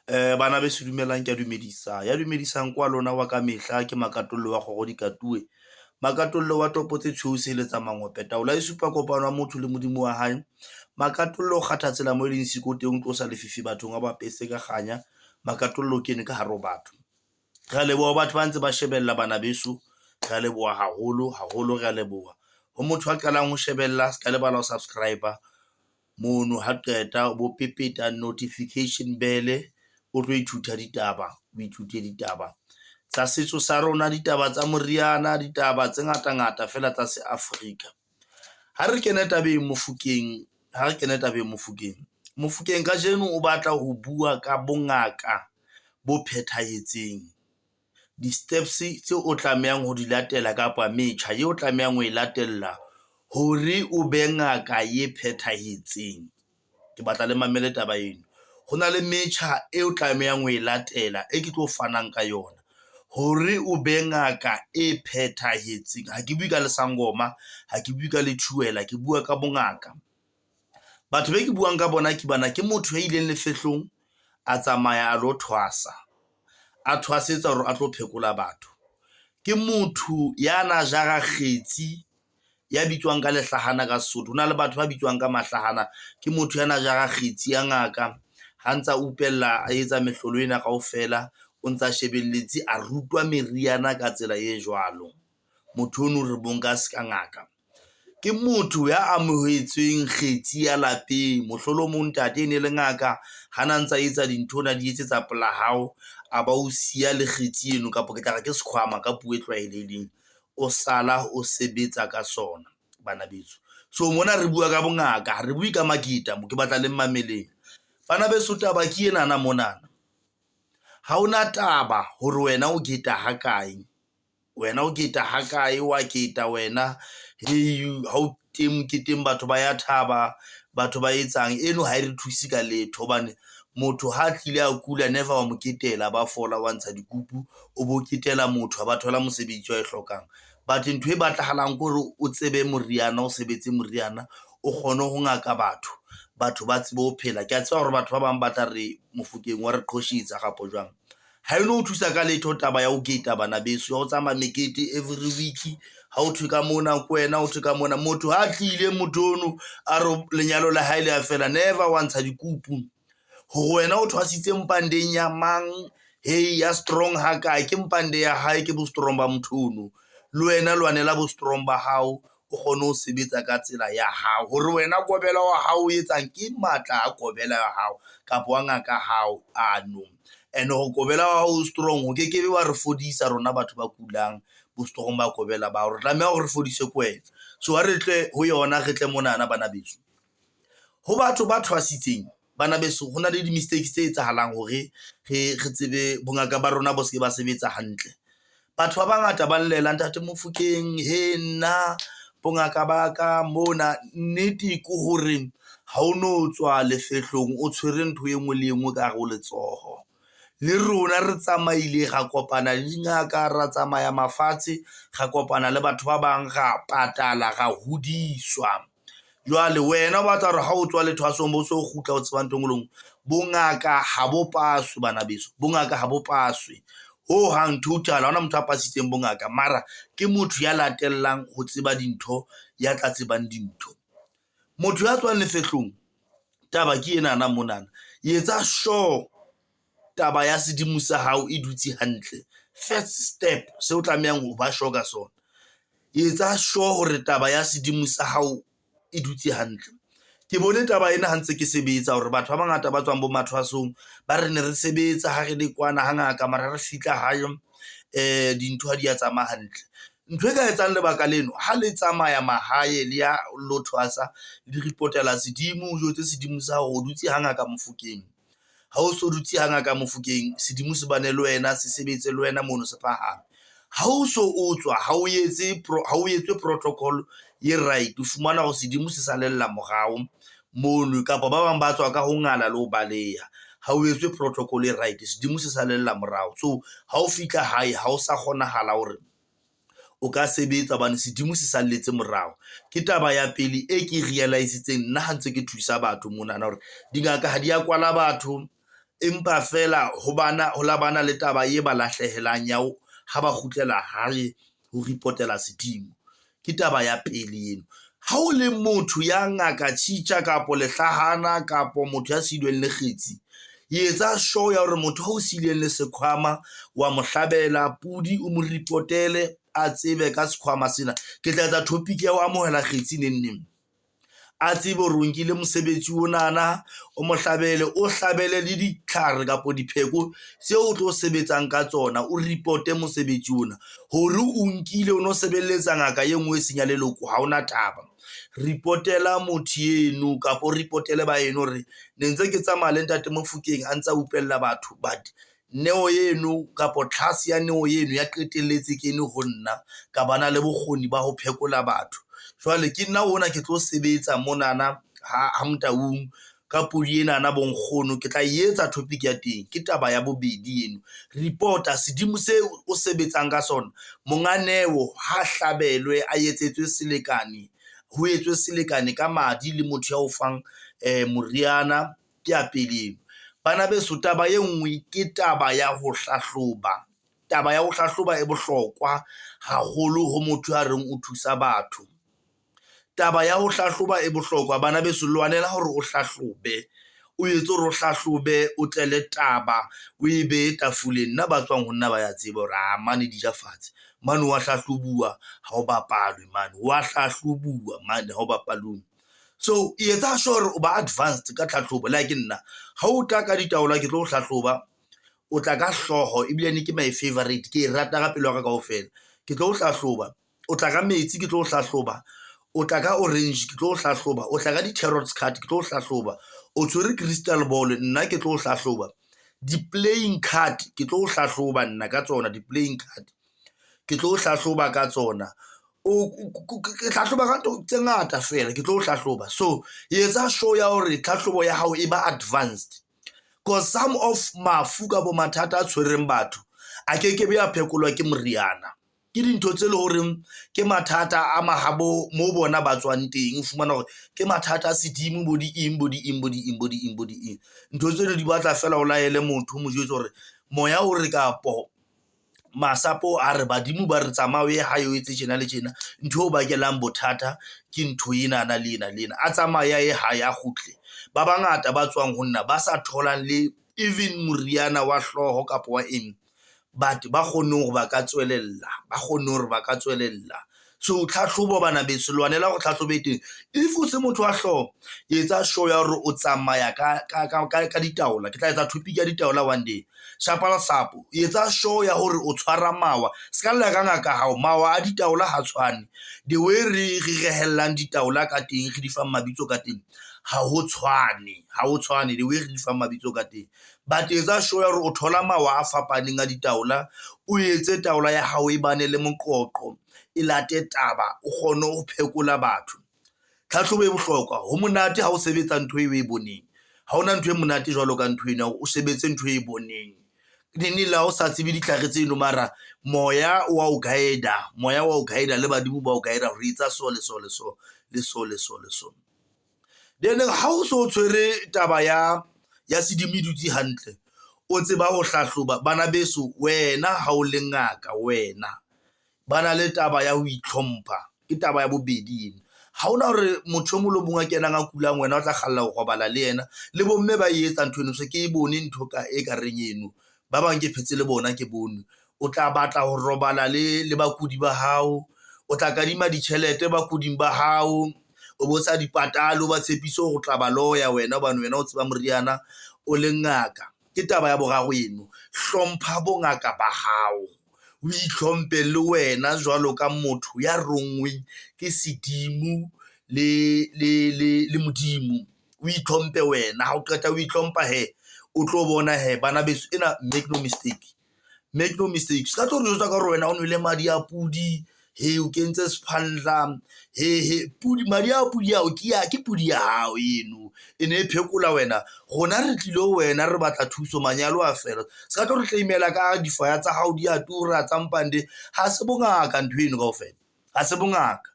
Bana beso dumelang kea dumedisa, ya dumedisang kwa lona wa ka mehla ke Makatollo wa kgoro di katuwe. Makatollo wa topo tse tshweu seletsa mangope taolo e supa kopano ya motho le Modimo wa hae. Makatollo o kgatha tsela mo e leng siko teng, o tlosa lefifi bathong a ba apese ka kganya. Makatollo o kene ka hare ho batho. Rea leboha ho batho ba ntse ba shebella bana beso, rea leboha haholo haholo, rea leboha. Ho motho a qalang ho shebella se ka lebala ho subscribe mono ha qeta o bo pepeta notification bell o tlo ithuta ditaba, o ithute ditaba tsa setso sa rona, ditaba tsa moriana, ditaba tse ngata ngata feela tsa se Afrika. Ha re kene tabeng Mofokeng, ha re kene tabeng Mofokeng. Mofokeng kajeno o batla ho bua ka bongaka bo phethahetseng. Di-steps tseo o tlamehang ho di latela kapa metjha eo o tlamehang ho e latella hore o be ngaka e phethahetseng. Ke batla le mamele taba eno. Ho na le metjha eo tlamehang ho e latela e ke tlo fanang ka yona hore o be ngaka e phethahetseng. Ha ke bue ka lesangoma, ha ke bue ka lethuela, ke bua ka bongaka. Batho be ke buang ka bona ke bana ke motho ya ileng lefehlong, a tsamaya a lo thwasa, a thwasetsa hore a tlo phekola batho. Ke motho ya na jara kgetsi ya bitswang ka lehlahana ka Sesotho. Ho na le batho ba bitswang ka mahlahana, ke motho ya na jara kgetsi ya ngaka ha ntsa upella, a etsa mehlolo ena kaofela, o ntsa shebelletse, a rutwa meriana ka tsela e jwalo. Motho ono re mo nka se ka ngaka. Ke motho ya amohetsweng kgetsi ya lapeng, mohlolomong ntate e ne le ngaka ha na ntsa etsa dintho o na di etsetsa pela hao, a ba o siya le kgetsi eno kapa ke tla re ke sekhwama ka puo e tlwaelehileng. O sala o sebetsa ka sona bana beso. So mona re bua ka bongaka, ha re bue ka maketa mo ke batla le mameleng. Bana beso taba ke enana mona. Ha hona taba hore wena o geta ha kae, wena o geta ha kae, wa geta wena hei ha o teng moketeng batho ba ya thaba, batho ba etsang eno ha e re thuse ka letho hobane motho ha tlile a kula never wa mo ketela, ba fola wa ntsha dikupu, o bo ketela motho ha ba thola mosebetsi wa e hlokang. But ntho e batlahalang ke hore o tsebe moriana, o sebetse moriana, o kgone ho ngaka batho, batho ba tsebe ho phela. Ke a tseba hore batho ba bang ba tla re Mofokeng wa re qhoshetsa kapa jwang. Ha e no thusa ka letho taba ya ho geta bana beso, ya ho tsamaya mekete every week. Ha ho thwe ka mona ke wena, ho thwe ka mona. Motho ha tlile motho ono a re lenyalo la hae le a fela, never wa ntsha dikupu hore wena o thwasitse mpandeng ya mang, hei ya strong ha kae, ke mpande ya hae, ke bo strong ba motho ono. Le wena lwanela bo strong ba hao, o kgone ho sebetsa ka tsela ya hao hore wena kobela wa hao o etsang ke matla a kobela ya hao kapa wa ngaka hao ano. And ho kobela wa hao o strong o kekebe wa re fodisa rona batho ba kulang bo strong ba kobela ba hao. Re tlameha hore re fodise ke wena. So ha re tle ho yona, re tle monana bana beso. Ho batho ba thwasitseng bana beso, ho na le di-mistakes tse etsahalang hore re tsebe bongaka ba rona bo se ke ba sebetsa hantle. Batho ba bangata ba llela ntate Mofokeng, he nna bongaka ba ka mona. Nnete ke hore ha o no tswa lefehlong o tshwere ntho e nngwe le e nngwe ka hare ho letsoho. Le rona re tsamaile ra kopana le dingaka, ra tsamaya mafatshe, ra kopana le batho ba bang, ra patala, ra hodiswa. Jwale wena o batla hore ha o tswa lethwasong bo so kgutla o tseba ntho e nngwe le nngwe. Bongaka ha bo paswe bana beso, bongaka ha bo paswe ho hang total. Ha hona motho a pasitseng bongaka, mara ke motho ya latellang ho tseba dintho, ya tla tsebang dintho. Motho ya tswang lefehlong, taba ke enana monana, etsa sure taba ya sedimo sa hao e dutse hantle. First step seo o tlamehang ho ba sure ka sona, etsa sure hore taba ya sedimo sa hao e dutse hantle. Ke bone taba ena ha ntse ke sebetsa hore batho ba bangata ba tswang bo mathwasong ba re ne re sebetsa ha re le kwana ha ngaka mara re fihla hae dintho ha di ya tsamaya hantle. Ntho e ka etsang lebaka leno ha le tsamaya mahae le ya lo thwasa le report-ela sedimo, o jwetse sedimo sa hao o dutse ha ngaka Mofokeng. Ha o so dutse ha ngaka Mofokeng, sedimo se bane le wena, se sebetse le wena mono se phahame. Ha o so o tswa ha o etse ha o etse protocol e right, o fumana hore sedimo se salella morao mono kapa ba bang ba tswa ka ho ngala le ho baleha. Ha o etswe protocol e right, sedimo se salella morao. So ha o fihla hae ha o sa kgonahala hore o ka sebetsa hobane sedimo se salletse morao. Ke taba ya pele e ke realize-itseng nna ha ntse ke thusa batho monana hore dingaka ha di ya kwala batho. Empa feela ho bana ho la bana le taba e ba lahlehelang ya ho ha ba kgutlela hae ho report-ela sedimo. Ke taba ya pele eno. Ha o le motho ya ngaka tjhitja kapo lehlahana kapo motho ya silweng le kgetsi, etsa sure ya hore motho o sileng le sekhwama wa mo hlabela pudi, o mo report-ele a tsebe ka sekhwama sena. Ke tla etsa topic ya ho amohela kgetsi neng neng, a tsebe hore o nkile mosebetsi onana, o mo hlabele, o hlabele le ditlhare kapa dipheko tseo o tlo sebetsang ka tsona, o report-e mosebetsi ona hore o nkile o no sebeletsa ngaka e nngwe e seng ya leloko. Ha hona taba, report-ela motho eno kapa o report-ele ba eno hore ne ntse ke tsamaya le ntate Mofokeng a ntsa utlwella batho, but neo eno kapa tlhase ya neo eno ya qetelletse kene ho nna ka ba na le bokgoni ba ho phekola batho. Jwale ke nna ona ke tlo sebetsa monana ha Motaung ka pudi ena na bo nkgono, ke tla e etsa topic ya teng. Ke taba ya bobedi eno. Report-a sedimo seo o sebetsang ka sona. Monga neo ha hlabelwe a etsetswe selekane, ho etswe selekane ka madi le motho ya o fang moriana. Ke ya pele eno. Bana beso, taba e nngwe ke taba ya ho hlahloba. Taba ya ho hlahloba e bohlokwa haholo ho motho a reng o thusa batho. Taba ya ho hlahloba e bohlokwa bana beso, lwanela hore o hlahlobe, o etse hore o hlahlobe, o tle le taba, o e behe tafoleng. Nna ba tswang ho nna ba ya tseba hore aa mane di ja fatshe mane wa hlahlobuwa ha o bapalwe mane wa hlahlobuwa mane ha o bapaluwe. So etsa sure hore o ba advanced ka tlhahlobo. Le ha ke nna ha o tla ka ditaola, ke tlo o hlahloba, o tla ka hlooho ebilane ke my favorite, ke e rata ka pelo ya ka kaofela. Ke tlo o hlahloba, o tla ka metsi, ke tlo o hlahloba, o tla ka orange, ke tlo o hlahloba, o tla ka di-tarot card, ke tlo o hlahloba, o tshwere crystal ball, nna ke tlo o hlahloba, di-playing card ke tlo o hlahloba nna ka tsona, di-playing card ke tlo o hlahloba ka tsona. O ke hlahloba ka ntho tse ngata feela, ke tlo o hlahloba. So etsa sure ya hore tlhahlobo ya hao e ba advanced, cause some of mafu kapa mathata a tshwereng batho a ke ke be a phekolwa ke moriana. Ke dintho tse leng horeng ke mathata a mahabo mo bona ba tswang teng. O fumana hore ke mathata a sedimo bo di eng bo di eng bo di eng bo di eng bo di eng. Ntho tseno di batla feela o laele motho, o mo jwetse hore moya o re kapo masapo a re badimo ba re tsamaya o ye hae o etse tjena le tjena. Ntho eo bakelang bothata ke ntho enana le ena le ena, a tsamaye a ye hae a kgutle. Ba bangata ba tswang ho nna ba sa tholang le even moriana wa hlooho kapa wa eng, but ba kgonne hore ba ka tswelella, ba kgonne hore ba ka tswelella. So tlhahlobo bana beso, lwanela hore tlhahlobo e teng. If o se motho wa hlooho, etsa sure ya hore o tsamaya ka ditaola. Ke tla etsa topic ya ditaola one day. Shapa lesapo, etsa sure ya hore o tshwara mawa, se ka lla ka ngaka hao, mawa a ditaola ha tshwane. The way re rehellang ditaola ka teng, re di fang mabitso ka teng, ha ho tshwane, ha ho tshwane the way re di fang mabitso ka teng. But etsa sure ya hore o thola mawa a fapaneng a ditaola, o etse taola ya hao e bane le moqoqo, e late taba, o kgone ho phekola batho. Tlhahlobo e bohlokwa, ho monate ha o sebetsa ntho eo o e boneng. Ha hona ntho e monate jwalo ka ntho ena, o sebetse ntho e boneng. Neng neng le ha o sa tsebe ditlhare tseno, mara moya wa o guide-a, moya wa o guide-a le badimo ba o guide-a hore etsa so le so le so le so le so le so. Then ha o so tshwere taba ya sedimo e dutse hantle, o tseba ho hlahloba bana beso, wena ha o le ngaka wena ba na le taba ya ho itlhompha. Ke taba ya bobedi eno. Ha hona hore motho e mong le mong a kenang a kulang wena o tla kgalla ho robala le yena. Le bomme ba e etsa ntho eno, so ke e bone ntho ka e ka reng eno. Ba bang ke phetse le bona, ke bone o tla batla ho robala le bakudi ba hao, o tla kadima ditjhelete bakuding ba hao, o bo sa di patale, o ba tshepise hore o tla ba loya wena hobane wena o tseba moriana o le ngaka. Ke taba ya boraro eno. Hlompha bongaka ba hao, o itlhomphe le wena jwalo ka motho ya ronngweng ke sedimo le Modimo. O itlhomphe wena, ha o qeta ho itlhompha he, o tlo bona he bana beso ena, make no mistake, make no mistake. Se ka tlo re jwetsa ka hore wena o nwele madi a pudi, he o kentse sephandla, he pudi, madi a pudi ao ke ya ke pudi ya hao eno e ne e phekola wena. Rona re tlile ho wena re batla thuso, manyalo a fela. Se ka tlo re claim-ela ka difaya tsa hao di a tura tsa mpande. Ha se bongaka ntho eno kaofela, ha se bongaka.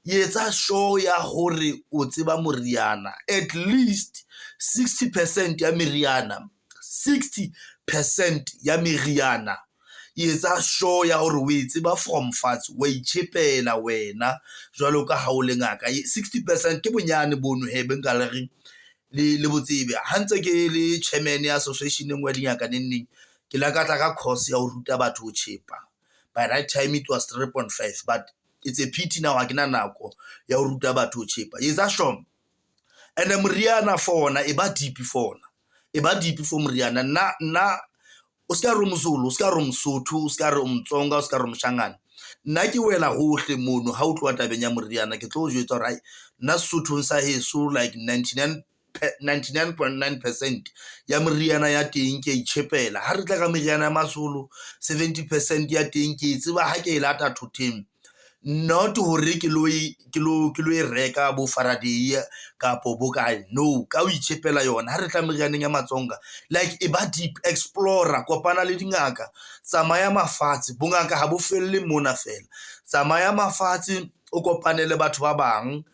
Etsa sure ya hore o tseba moriana, at least 60% ya meriana. 60% ya meriana etsa sure ya hore o e tseba from fatshe, wa itjhepela wena jwalo ka ha o le ngaka. 60% ke bonyane bono hee be nka le reng le botsebe ha ntse ke le chairman ya association e nngwe ya dingaka neng neng, ke la ka tla ka course ya ho ruta batho ho tjhepa. By right time it was 3.5, but it's a pity now ha ke na nako ya ho ruta batho ho tjhepa. Etsa sure and moriana for ona e ba deep for ona, e ba deep for moriana. Nna o ska re Mozulu, o ska re Mosotho, o ska re Motsonga, o ska re Moshangane. Nna ke wela hohle mono ha o tloha tabeng ya moriana, ke tlo o jwetsa hore hai nna Sesothong sa heso like 99.9% ya meriana ya teng ke a itjhepela. Ha re tla ka meriana ya Mazulu, 70% ya teng ke e tseba ha ke e lata thoteng, not hore ke lo e reka bo Faraday kapo bo kae, no, ka ho itjhepela yona. Ha re tla merianeng ya Matsonga, like e ba deep, explore-a, kopana le dingaka, tsamaya mafatshe. Bongaka ha bo felle mona fela, tsamaya mafatshe, o kopane le batho ba bang,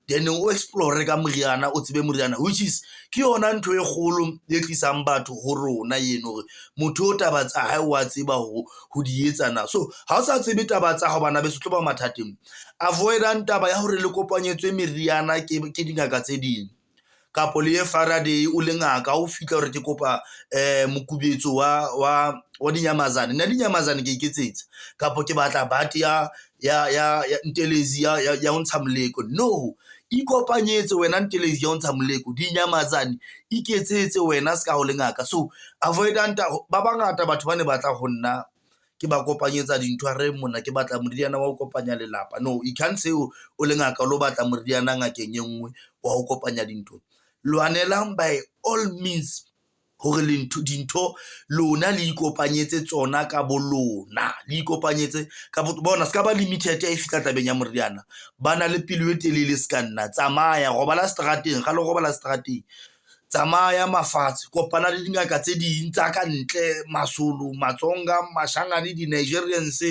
then o explore ka moriana, o tsebe moriana, which is ke yona ntho e kgolo e tlisang batho ho rona eno, hore motho o taba tsa hae wa tseba ho di etsa na. So ha o sa tsebe taba tsa hao, bana beso, tlo ba mathateng. Avoid-ang taba ya hore le kopanyetswe meriana ke dingaka tse ding, kapo le ye Faraday o le ngaka, ha o fihla hore ke kopa mokubetso wa dinyamazane, nna dinyamazane ke iketsetsa, kapo ke batla bate ya ntelezi ya ho ntsha moleko. No, ikopanyetse wena ntelezi ya ho ntsha moleko, dinyamazane iketsetse wena se ka ho le ngaka. So avoid-ang ba bangata batho ba ne batla ho nna ke ba kopanyetsa dintho, a re mona ke batla moriana wa ho kopanya lelapa. No, you can't say o le ngaka o lo batla moriana ngakeng e nngwe wa ho kopanya dintho. Lwanelang by all means hore dintho lona le ikopanyetse tsona ka bo lona, le ikopanyetse ka bona, se ka ba limited ha e fihla tabeng ya moriana. Ba na le pelo e telele se ka nna, tsamaya, robala seterateng, kgale robala seterateng, tsamaya mafatshe, kopana le dingaka tse ding tsa ka ntle, Masulu, Matsonga, Mashangane, di-Nigerians,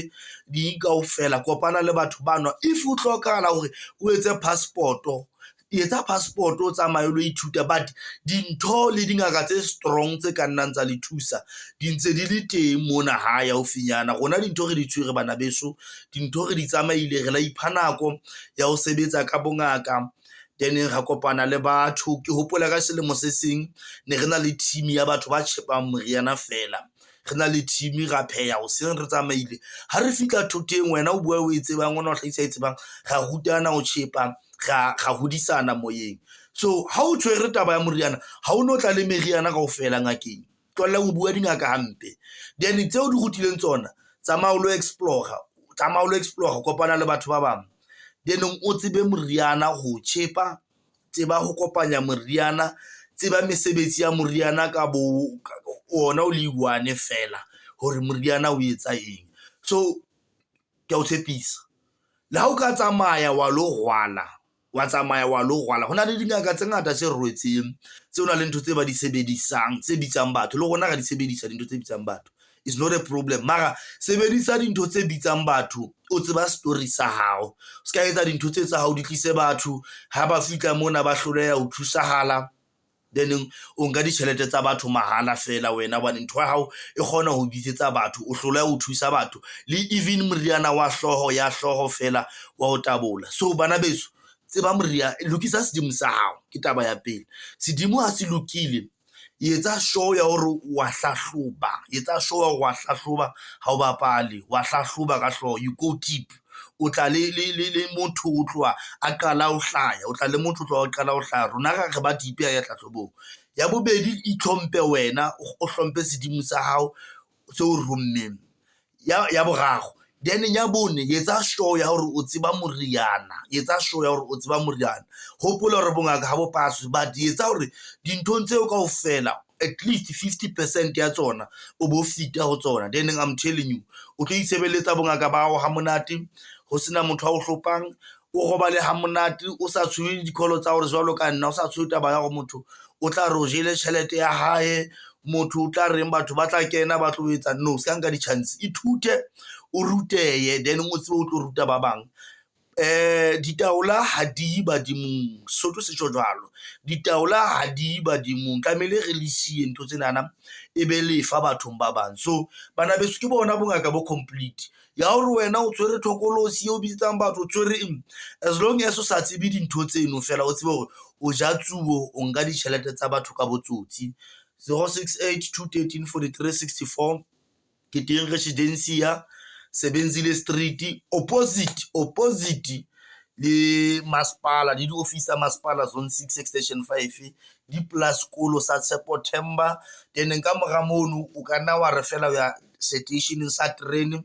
di kaofela, kopana le batho bano. If o hlokahala hore o etse passport-o, etsa passport, o tsamaye o lo ithuta, but dintho le dingaka tse strong tse ka nnang tsa le thusa di ntse di le teng mona hae haufinyana. Rona dintho re di tshwere, bana beso, dintho re di tsamaile, re la ipha nako ya ho sebetsa ka bongaka, then ra kopana le batho. Ke hopola ka selemo se seng ne re na le team ya batho ba tjhepang moriana fela, re na le team, ra pheha hoseng, re tsamaile, ha re fihla thoteng, wena o bua o e tsebang, ona o hlahisa e tsebang, ra rutana ho tjhepa, ra hodisana moyeng. So ha o tshwere taba ya moriana, ha o no tla le meriana kaofela ngakeng, tlohella ho bua dingaka hampe. Then tseo di rutileng tsona, tsamaya o lo explore, tsamaya o lo explore, kopana le batho ba bang, then o tsebe moriana ho tjhepa, tseba ho kopanya moriana, tseba mesebetsi ya moriana ka bo ona o le one fela, hore moriana o etsa eng. So ke a o tshepisa, le ha o ka tsamaya wa lo rwala, wa tsamaya wa lo rwala, ho na le dingaka tse ngata tse rwetseng, tse o na le ntho tse ba di sebedisang tse bitsang batho, le rona ra di sebedisa dintho tse bitsang batho, it's not a problem. Mara sebedisa dintho tse bitsang batho, o tseba story sa hao, se ka etsa dintho tse tsa hao di tlise batho, ha ba fihla mona ba hloleha ho thusahala, then o nka ditjhelete tsa batho mahala fela wena, hobane ntho ya hao e kgona ho bitsetsa batho, o hloleha ho thusa batho, le even moriana wa hlooho ya hlooho fela wa ho tabola. So bana beso, tseba moriana, lokisa sedimo sa hao, ke taba ya pele. Sedimo ha se lokile, etsa sure ya hore wa hlahloba, etsa sure ya hore wa hlahloba, ha o bapale, wa hlahloba ka hlooho, you go deep. O tla le motho o tloha a qala ho hlaya, o tla le motho o tloha a qala ho hlaya. Rona re ba deep ha ya hlahlobong. Ya bobedi, itlhomphe wena, o hlomphe sedimo sa hao seo rommeng. Ya boraro, then ya bone, etsa sure ya hore o tseba moriana, etsa sure ya hore o tseba moriana. Hopola hore bongaka ha bo paswe, but etsa hore dinthong tseo kaofela at least 50% ya tsona o bo fita ho tsona. Then I'm telling you, o tlo itshebeletsa bongaka ba hao ha monate, ho sena motho a o hlopang, o robale ha monate, o sa tshohe di-call tsa hore jwalo ka nna, o sa tshohe taba ya hore motho o tla re o jele tjhelete ya hae, motho o tla reng, batho ba tla kena ba tlo etsa. No, se ka nka di-chance, ithute, o ruteye, then o tsebe o tlo ruta ba bang. Ditaola ha di ye badimong, Sesotho se tjho jwalo. Ditaola ha di ye badimong, tlamehile re le siye ntho tsenana e be lefa bathong ba bang. So bana beso ke bona bongaka bo complete ya hore wena o tshwere thokolosi eo bitsetsang batho o tshwere eng, as long as o sa tsebe dintho tseno feela, o tsebe hore o ja tsuo, o nka ditjhelete tsa batho ka botsotsi. 068 213 43 64 ke teng Residencia Sebenzile Street, opposite le masepala le di-office tsa masepala, Zone 6 Extension 5, di plus sekolo sa Tshepo Themba. Then ka mora mono o ka nna wa re fela o ya seteisheneng sa terene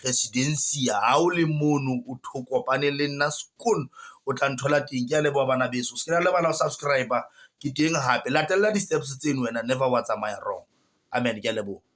Residencia. Ha o le mono o kopane le nna skoon, o tla nthola teng. Ke a leboha bana beso, se ke la lebala ho subscribe. Ke teng hape, latella di-steps tseno wena, never wa tsamaya wrong. Amen, ke a leboha.